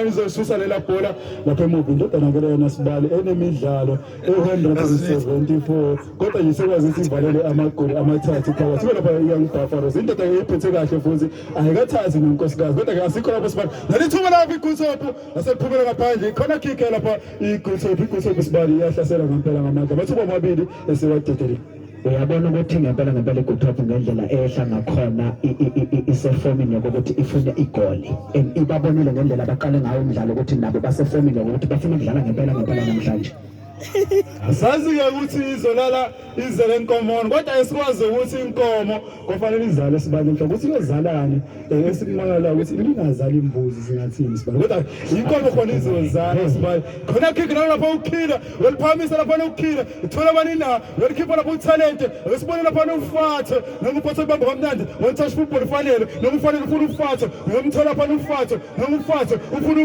Izosusa lela bhola lapha emuva indodana ke lena sibali enemidlalo e-174, kodwa nje sekwazi ukuthi ivalele amagoli amathathu phakathi kube lapha i-Young Buffaloes. Indoda ke iphethe kahle futhi ayikathathi nonkosikazi, kodwa ke asikho lapho sibali. Nalithuba lapha i-Good Hope laseliphumela ngaphandle, ikhona kick lapha i-Good Hope. I-Good Hope sibali iyahlasela ngempela ngamandla, amathuba amabili esewadedele. Uyabona ukuthi ngempela ngempela i-Good Hope ngendlela ehla ngakhona isefomini yokuthi ifune igoli, and ibabonile ngendlela abaqale ngayo umdlalo ukuthi nabo basefomini yokuthi bafuna ukudlala ngempela ngempela namhlanje. Asazi-ke ukuthi izolala izele inkomoni, kodwa esikwazi ukuthi inkomo kufanele izale sibani inhloko ukuthi iyozalani. Esikumangala ukuthi ibingazali imbuzi singathini sibani, kodwa inkomo khona izozala sibani. Khona kick nawo lapha ukhila weliphakamisa lapha ukhila ithola bani na welikhipha lapha uthalente. Esibone lapha ufathe noma uphathe ibamba kamnandi, one touch football, ufanele noma ufanele ufuna ufathe, uyomthola lapha ufathe noma ufathe ufuna.